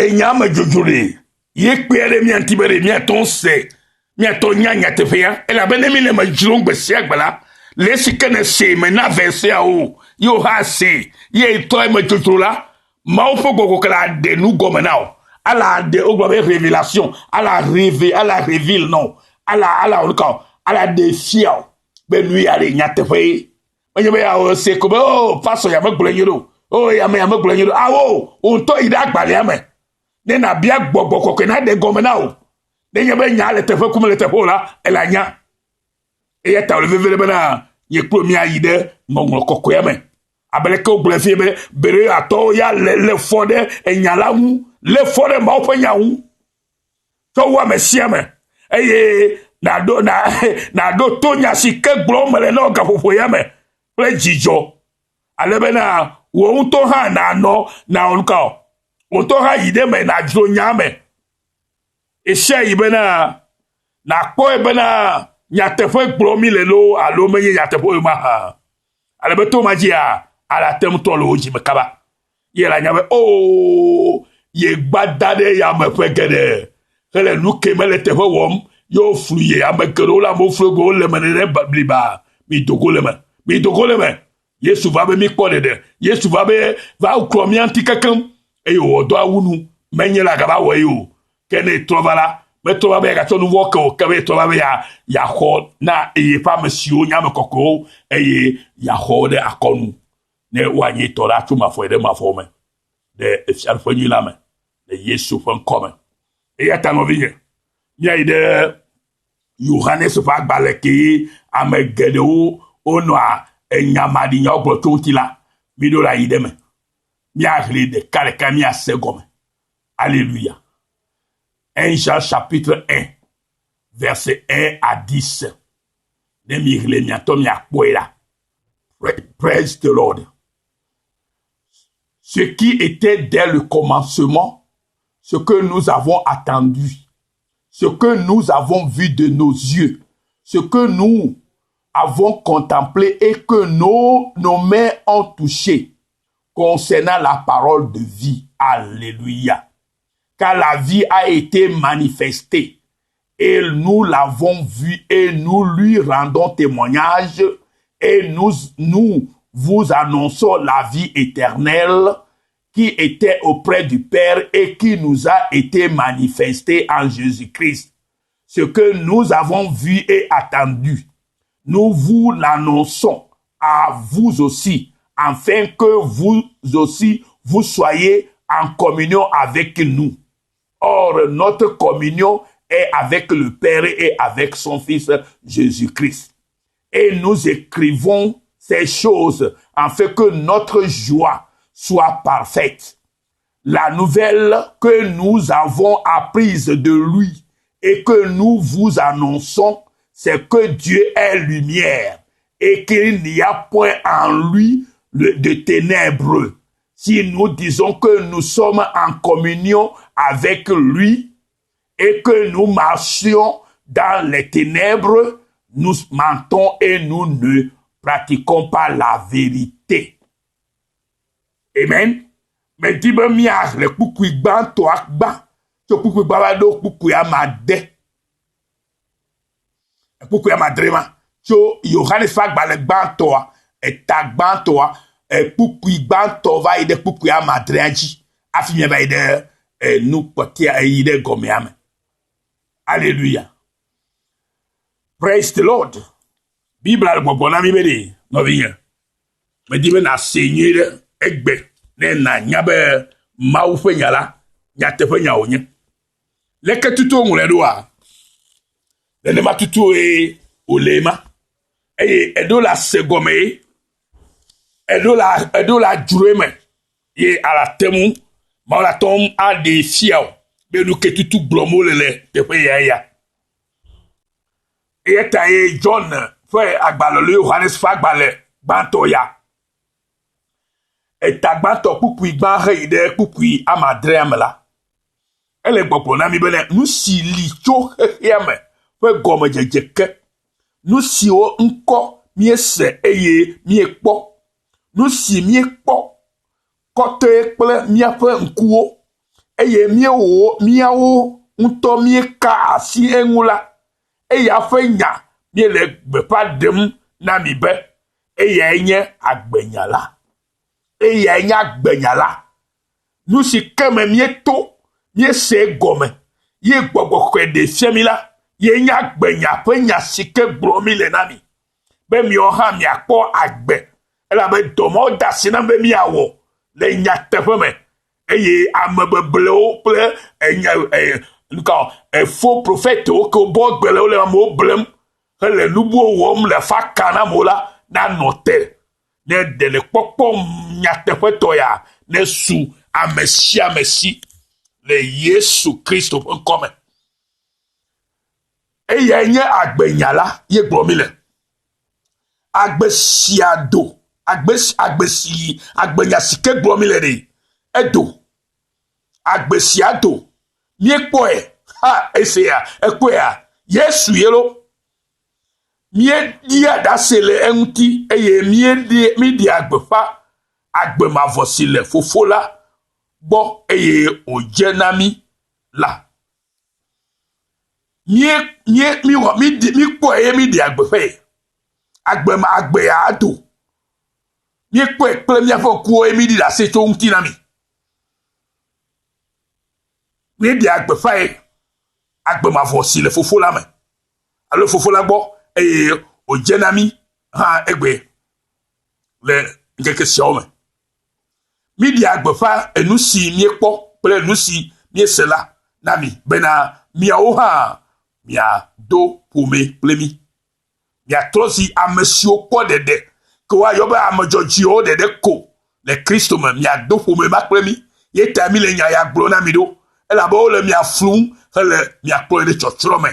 Enya me dzodzro ɖe ye kpea ɖe mía ŋuti be ɖe míatɔ se, míatɔ nya nyateƒea. Elabe ne míle eme dzrom gbe sia gbe la, le esi ke nèsee mena veseawo o, ye wò hã see, ye etɔ eme dzodzro la, Mawu ƒe gbɔgbɔ ke la ɖe nu gɔme na wò. Ala ɖe wogblɔ be révélation, ala reve, ala reveal na wò, ala ala wò nuka o, ala ɖe fia wò be nu ya ɖe nyateƒe ye. Menye be awɔ se ko be o oh, pastor ya megblɔe nyuie ɖo, o oh, ame ya megblɔe nyuie ɖo. Awo, wò ŋutɔ yi ɖe agbalẽa me ne nàbia gbɔgbɔ kɔkɔe naɖe gɔme na wò. Nenye be nya le teƒe kum le teƒe o la, ele anya. Eya ta wòle vevie bena nye kple míayi ɖe ŋɔŋlɔ kɔkɔea me. Abe leke wogblɔe fie be Bereatɔwo ya le lé fɔ ɖe enya la ŋu, lé fɔ ɖe Mawu ƒe nya ŋu tsɔ wu ame sia ame eye nàɖo na nàɖo to nya si ke gblɔm mele na wò gaƒoƒo ya me kple dzidzɔ ale bena wò ŋutɔ hã nànɔ nàwɔ nu ka o wò ŋutɔ hã yi ɖe eme nàdzro nyaa me ɣesiaɣi bena nàkpɔe bena nyateƒe gblɔm mi le loo alo menye nyateƒe o mahã. Ale be to ma dzia, ala te ŋu tɔ le wò dzime kaba. Ye la nya be oo, ye gba da ɖe yame ƒe geɖe hele nu ke mele teƒe wɔm ye woflu ye ame geɖewo le amewo flu go wole me nene bliba. Mi dogo le me. Mi dogo le me. Yesu va be míkpɔ ɖeɖe. Yesu va be va klɔ mía ŋuti kekeŋ eye wòwɔ dɔ awu nu. Menye la gava wɔe o. Ke ne etrɔ va la, metrɔ va be yeagatsɔ nu vɔ̃ ke o, ke be etrɔ va be yeaxɔ na yeƒe ame siwo nye ame kɔkɔewo eye yeaxɔ wo ɖe akɔnu ne woanye tɔ ɖa tso mavɔ yi ɖe mavɔ me ɖe fiaɖuƒe nyui la me le Yesu ƒe ŋkɔ me. Eya ta nɔvinye, míayi ɖe Yohanes ƒe agbalẽ ke ame geɖewo wonɔa enya maɖinyawo gblɔ tso ŋuti la, míɖo la yi ɖe eme. Míaʋli ɖekaɖeka míase gɔme. Alléluia. 1 Jean chapitre 1, verset 1 à 10. Ne miʋli miatɔ miakpɔe la. Praise the Lord. Ce qui était dès le commencement, ce que nous avons attendu, ce que nous avons vu de nos yeux, ce que nous avons contemplé et que nos, nos mains ont touché concernant la parole de vie. Alléluia. Car la vie a été manifestée et nous l'avons vue et nous lui rendons témoignage et nous, nous vous annonçons la vie éternelle qui était auprès du Père et qui nous a été manifestée en Jésus-Christ. Ce que nous avons vu et attendu, nous vous l'annonçons à vous aussi, afin que vous aussi vous soyez en communion avec nous. Or, notre communion est avec le Père et avec son Fils Jésus-Christ. Et nous écrivons ces choses afin que notre joie soit parfaite. La nouvelle que nous avons apprise de lui et que nous vous annonçons, c'est que Dieu est lumière et qu'il n'y a point en lui de ténèbres. Si nous disons que nous sommes en communion avec lui et que nous marchions dans les ténèbres, nous mentons et nous ne pratiquons pas la vérité. Amen. Medi be míaxlẽ kpukpui gbãtɔa gbã tso kpukpui gbã va ɖo kpukpui ame ade. Kpukpui ame adre ma tso Yohanes ƒe agbalẽ gbãtɔa eta gbãtɔa kpukpui gbãtɔ va yi ɖe kpukpui ame adrea dzi hafi míava yi ɖe nu kpɔtɛa yi ɖe gɔmea me. Aleluya. Praise the Lord. Biblia le gbɔgblɔ na mí be ɖe nɔvinye Medi be nàsee nyuie ɖe egbe ne nànya be Mawu ƒe nya la nyateƒe nya wònye. Leke tutu woŋlɔe ɖoa? Nenema tutue wòle ma. Eye eɖo la se gɔme ye, eɖo la eɖo la dzro eme ye ala te ŋu Mawu la te ŋu aɖee fia wò be nu ke tutu gblɔm wole le teƒe ya ya. Eya ta ye John ƒe agbalẽ alo Yohanes ƒe agbalẽ gbãtɔ ya. Eta gbãtɔ kpukpui gbã heyi ɖe kpukpui ame adrea me la, ele gbɔgblɔ na mí bena nu si li tso xexea me ƒe gɔmedzedze ke, nu siwo ŋkɔ míese eye míekpɔ, nu si míekpɔ kɔtɔe kple míaƒe ŋkuwo eye míewɔ míawo ŋutɔ míeka asi eŋu la, eya ƒe nya míele gbeƒã ɖem na mi be eyae nye agbenya la. Eyae nye agbenya la. Nu si ke me míeto, míese egɔme, ye gbɔgbɔ kɔkɔe ɖee fia mí la, ye nye agbenya ƒe nya si ke gblɔm míle na mi be miawo hã miakpɔ agbe elabe dɔ ma wode asi na be míawɔ le nyateƒe me eye amebeblewo kple enya e, nuka efo profɛtwo ke wobɔ gbe le wole amewo blem hele nu buwo wɔm le afa ka na amewo la nanɔ te ne ɖeɖekpɔkpɔ nyateƒetɔ ya nesu ame sia ame si le Yesu Kristo ƒe ŋkɔ me. Eyae nye agbenya la ye gblɔ mi le. Agbe sia do, agbe, agbe si, agbenya si ke gblɔ mi le ɖe, edo. Agbe sia do. Míekpɔe, ha, esea, ekpɔea, Yesu ye lo. Míeɖia ɖase le eŋuti eye míeɖea gbeƒã agbe mavɔ si le Fofo la gbɔ eye wòdze na mí la. Míe, míe, míwɔ, míɖe, míkpɔe eye míɖea gbeƒãe. Agbe ma, agbea ado. Míekpɔe kple míaƒe ŋkuwo eye míɖi ɖase tso eŋuti na mi. Míeɖea gbeƒãe agbe mavɔ si le Fofo la me. alo Fofo la gbɔ eye wòdze na mí hã egbe le ŋkeke siawo me. Míɖea gbeƒã enu si míekpɔ kple nu si míese la na mi bena miawo hã miado ƒome kple mí. Miatrɔ zi ame siwo kpɔ ɖeɖe ke woayɔ be ame dzɔdzɔewo ɖeɖe ko le Kristo me. Miado ƒome ma kple mí. Ye ta míle nya ya gblɔm na mi ɖo elabe wole mia flum hele mia kplɔe ɖe tsɔtsrɔ̃ me.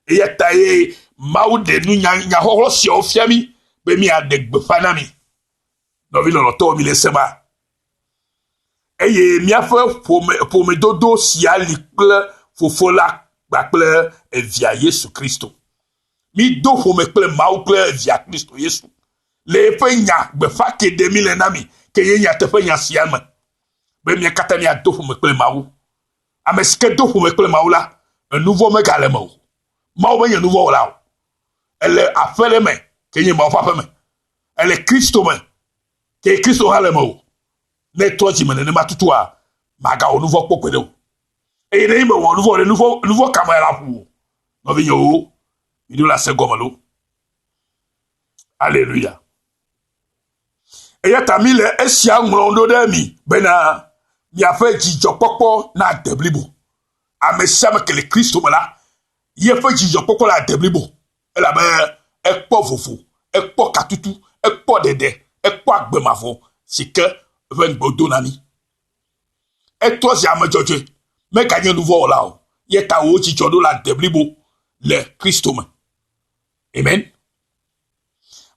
Eya ta ye Mawu ɖe nu nya nyaxɔxlɔ siawo fia mí be míaɖe gbeƒã na mi. Nɔvi lɔlɔ̃tɔwo, mile sema? Eye míaƒe ƒome ƒomedodo sia li kple Fofo la kpakple Evia Yesu Kristo. Mído ƒome kple Mawu kple Evia Kristo Yesu le eƒe nya gbeƒã ke ɖe míle na mi ke ye nyateƒe nya sia me be mía katã míado ƒome kple Mawu. Ame si ke do ƒome kple Mawu la, enuvɔ megale eme o. Mawu menye nuvɔwɔla o. Ele aƒe ɖe me ke nye Mawu ƒe aƒe me. Ele Kristo me ke Kristo hã le eme o. Ne etrɔ dzi me nenema tutua, magawɔ nuvɔ kpɔ gbeɖe o. Eye ne mewɔ nuvɔ ɖe nuvɔ nuvɔ ka me la ƒu o. Nɔvinyewo, miɖo la se gɔme lo. Aleluya. Eya ta mi le esia ŋlɔm ɖo ɖe mi bena miaƒe dzidzɔkpɔkpɔ nade blibo. Ame sia ame ke le Kristo me la, yeƒe dzidzɔkpɔkpɔ la de blibo elabe ekpɔ vovo, ekpɔ katutu, ekpɔ ɖeɖe, ekpɔ agbe mavɔ si ke eƒe ŋugbe wodo na mí. Etrɔ zi ame dzɔdzɔe, meganye nuvɔ̃wɔla o. Ye ta wò dzidzɔ ɖo la de blibo le Kristo me. Amen.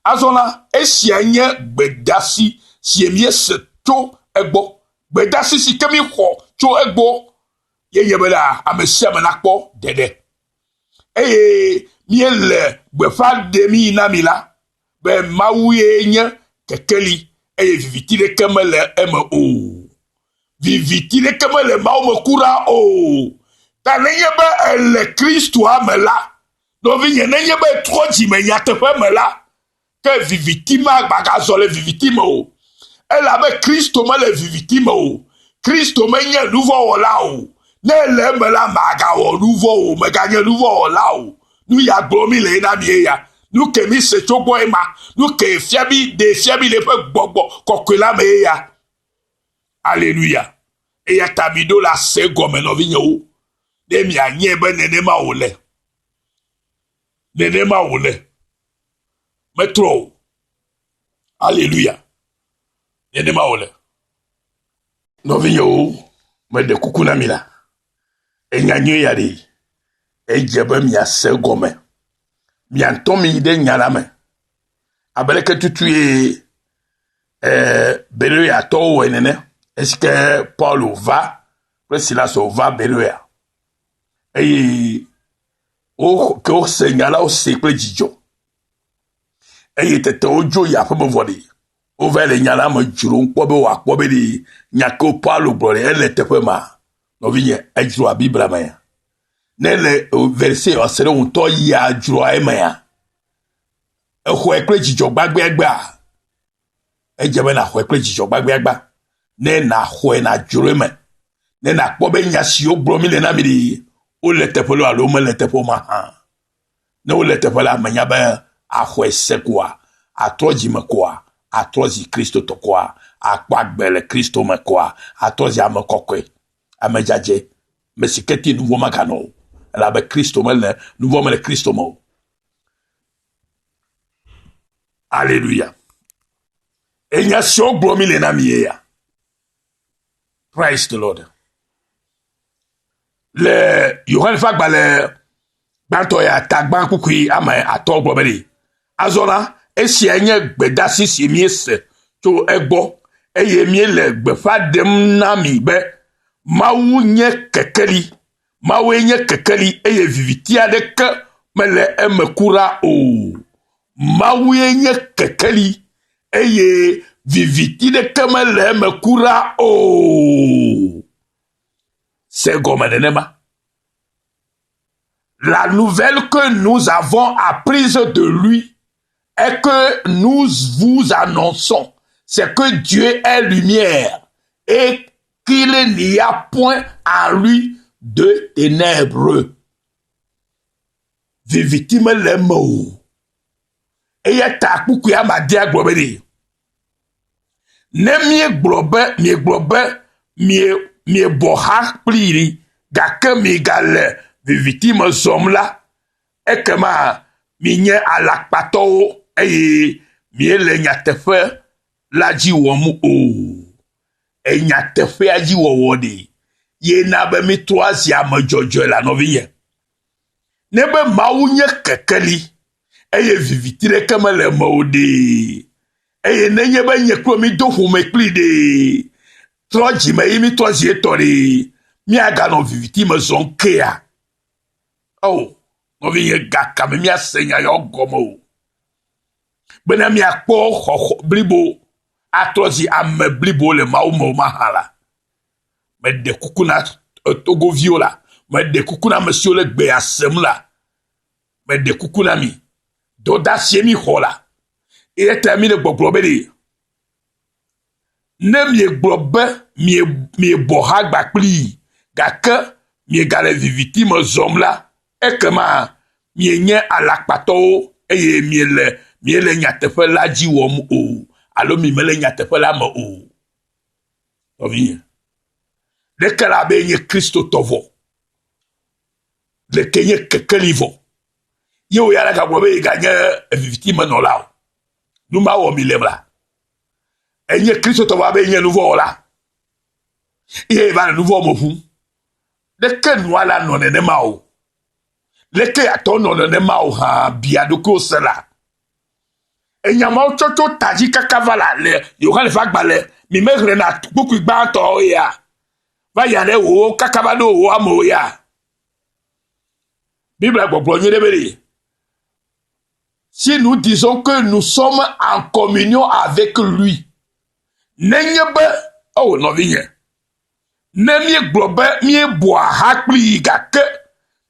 Azɔ la, esia nye gbedasi si míese tso egbɔ. Gbedasi si ke míxɔ tso egbɔ ye nye bena ame sia ame nakpɔ ɖeɖe. Eye míele gbeƒã ɖem yi na mi la be Mawu ye nye kekeli eye viviti ɖeke mele eme o. Viviti ɖeke mele Mawu me kura o. Ta nenye be èle Kristoa me la, Nɔvinye, nenye be ètrɔ dzi me nyateƒe me la, ke viviti ma magazɔ le viviti me o. Elabe Kristo mele viviti me o. Kristo menye nuvɔ̃wɔla o. Ne ele eme la, magawɔ nuvɔ̃ o, meganye nuvɔ̃wɔla o. Nu ya gblɔm mi le na mi eya. Nu ke mi se tso gbɔ ema. Nu ke fia mi, ɖe fia mi le eƒe gbɔgbɔ kɔkɔe la me eya. Aleluya. Eya ta mi ɖo la se gɔme nɔvinyewo. Ne mianyae be nenema wòle. Nenema wòle. Metrɔ o. Aleluya. Nenema wòle. Nɔvinyewo, meɖe kuku na mi la, enya nyui ya ɖe, edze be miase gɔme. Mia ŋutɔ miyi ɖe nya la me. Abe leke tutue eh, Beroiatɔwo wɔe nene esi ke Paulo va kple Silas wova Beroia eye wo ke wose nya la wose kple dzidzɔ eye tete wodzo yi aƒeme vɔ ɖi wova le nya la me dzrom kpɔ be wòakpɔ be ɖi nya ke Paulo gblɔ ɖe ele teƒe ma. Nɔvinye, edzroa Biblia mea? Ne le verset ase ɖe ŋutɔ yia dzroa emea? Exɔe kple dzidzɔ gbagbeagbea? Edze be nàxɔe kple dzidzɔ gbagbeagba. Ne nàxɔe nàdzro eme. Ne nàkpɔ be nya siwo gblɔm mi le na mi ɖi, wole teƒe loo alo womele teƒe o mahã. Ne wole teƒe la, menya be àxɔe se koa, àtrɔ dzime koa, àtrɔ zi Kristotɔ koa, àkpɔ agbe le Kristo me koa, àtrɔ zi ame kɔkɔe, ame dzadzɛ, ame si ke ti nuvɔ̃ maganɔ o. Elabe Kristo mele, nuvɔ̃ mele Kristo me o. Aleluya. Enya siwo gblɔm mi le na mi ye ya. Praise the Lord. Le Yohane ƒe agbalẽ gbãtɔ ya tagbã kukui ame atɔ gblɔ be ɖe. Azɔ la, esia nye gbedasi si míese tso egbɔ eye míele gbeƒã ɖem na mi be Mawu nye kekeli. Mawue nye kekeli eye viviti aɖeke mele eme kura o. Mawue nye kekeli eye viviti ɖeke mele eme kura o. Se gɔme nenema. La nouvelle que nous avons apprise de lui est que nous vous annonçons, c'est que Dieu est lumière et qu'il n'y a point en lui de ténèbres. Viviti mele eme o. Eya ta kpukpui amadea gblɔ be ɖe, ne míegblɔ be miegblɔ be mie miebɔ ha kplii gake miegale viviti me zɔm la, ekema minye alakpatɔwo eye miele nyateƒe la dzi wɔm o. Enyateƒea dzi wɔwɔ ɖe ye na be mítrɔa zi ame dzɔdzɔe la nɔvinye. Ne be Mawu nye kekeli eye viviti ɖeke mele eme o ɖee, eye nenye be nye kple mi do ƒome kpli ɖee, trɔ dzime ye mítrɔ zi etɔ ɖee, míaganɔ viviti me zɔm kea? Ao, nɔvinye, gakame míase nya yawo gɔme o. Bena míakpɔ xɔxɔ blibo atrɔ zi ame blibo le Mawu me o mahã la, meɖe kuku na Togoviwo la, meɖe kuku na ame siwo le gbea sem la, meɖe kuku na mi. Dɔdasie mi xɔ la. Eya ta mi le gbɔgblɔ be ɖe, ne miegblɔ be mie miebɔ ha gba kplii gake miegale viviti me zɔm la, ekema mienye alakpatɔwo eye miele miele nyateƒe la dzi wɔm o alo mi mele nyateƒe la me o. Nɔvinye, ɖeke la be nye Kristotɔ vɔ, ɖeke nye kekeli vɔ. Ye wò ya la gagblɔ be yeganye viviti me nɔla o. Nu ma wɔ mi le la. Enye Kristotɔ vɔ abe nye nuvɔwɔla. Ye va le nuvɔ me ƒum. Leke nua la nɔ nenema o? Leke atɔ nɔ nenema o hã bia ɖokuiwò se la. Enya mawo tsɔ tso ta dzi kaka va la le Yohane ƒe agbalẽ mi mexlẽna kpukpui gbãtɔ ya va yia ɖe wò kaka va ɖo wò amewo ya. Biblia gbɔgblɔ nyuie ɖe be ɖe si nous disons que nous sommes en communion avec lui. Nenye be, oh nɔvinye, Ne míegblɔ be míebɔa ha kplii gake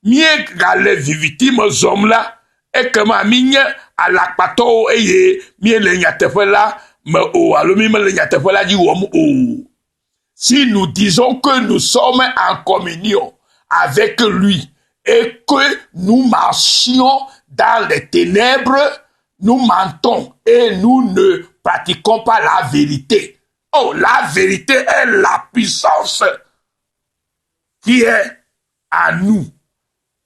míegale viviti me zɔm la, ekema míenye alakpatɔwo eye míele nyateƒe la me o alo mímele nyateƒe la dzi wɔm o. Si nous disons que nous sommes en communion avec lui et que nous marchions dans les ténèbres, nous mentons et nous ne pratiquons pas la vérité. Oh, la vérité est la puissance qui est à nous.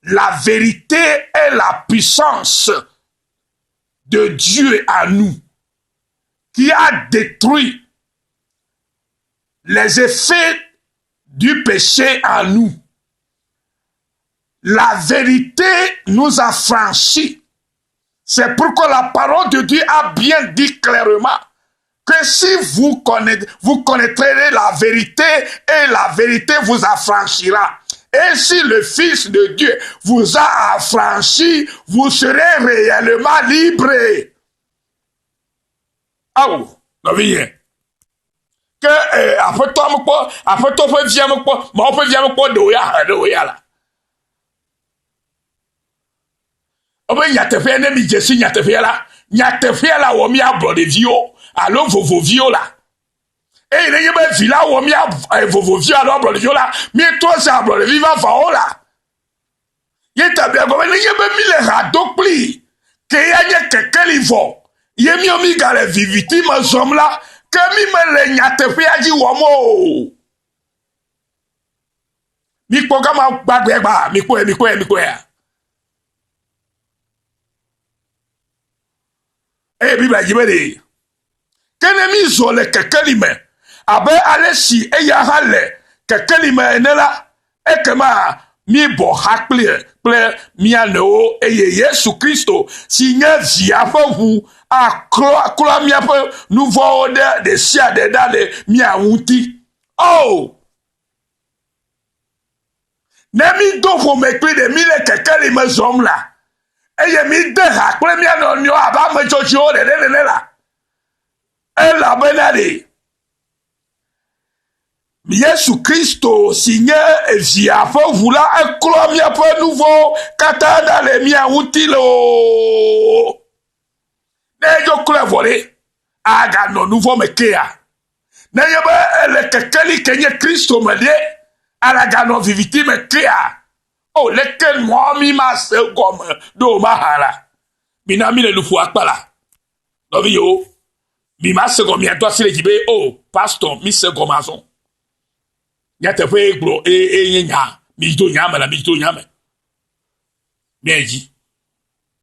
La vérité est la puissance de Dieu à nous, qui a détruit les effets du péché en nous. La vérité nous a franchis. C'est pourquoi la parole de Dieu a bien dit clairement que si vous connaissez, vous connaîtrez la vérité et la vérité vous affranchira. Et si le Fils de Dieu vous a affranchi, vous serez réellement libre. Awo, nɔvinye. Ke e, aƒetɔa mekpɔ, aƒetɔ ƒe via mekpɔ, Mawu ƒe via mekpɔ ɖe wò ya he ɖe wò ya la. Wobe nyateƒea ne mi dze si nyateƒea la, nyateƒea la wɔ mi ablɔɖeviwo alo vovoviwo la. Eye nenye be vi la wɔ mi eh, vovoviwo alo ablɔɖeviwo la, míetrɔ se ablɔɖevi vavãwo la. Ye ta bia gɔme nenye be mi le ha do kpli ke ya nye kekeli vɔ ye mío mi gale viviti me zɔm la, ke mi mele nyateƒea dzi wɔm o. Mikpɔ gama gbagbe gba, mikpɔe, mikpɔe, mikpɔea. Eye Biblia dzi be ɖe, ke ne mízɔ le kekeli me abe ale si eya hã le kekeli me ene la, ekema míebɔ ha kpli kple mía nɔewo eye Yesu Kristo si nye Via ƒe ʋu aklɔ klɔ míaƒe nu vɔ̃wo ɖe ɖesiaɖe ɖa le mía ŋuti. Oh! Ne mído ƒome kpli ɖe míle kekeli me zɔm la, eye míde ha kple mía nɔnɔewo abe ame dzɔdzɔewo ɖeɖe nene la, elabena ɖe Yesu Kristo si nye Via ƒe ʋu la, eklɔ míaƒe nu vɔ̃wo katã ɖa le mía ŋuti loo. Ne edzo klɔe vɔ ɖe, aganɔ nu vɔ̃ me kea? Nenye be ele kekeli ke nye Kristo me ɖe, alaganɔ viviti me kea? O, leke nua mi mase gɔme ɖo mahã la, mina mi le nuƒo akpa la. Nɔviyewo, mi mase gɔme miado asi ɖe dzi be, o, pastor, mi se gɔme azɔ. Nyateƒe gblɔ eye nye nya, mi do nya me la, mi do nya me. Miayi dzi.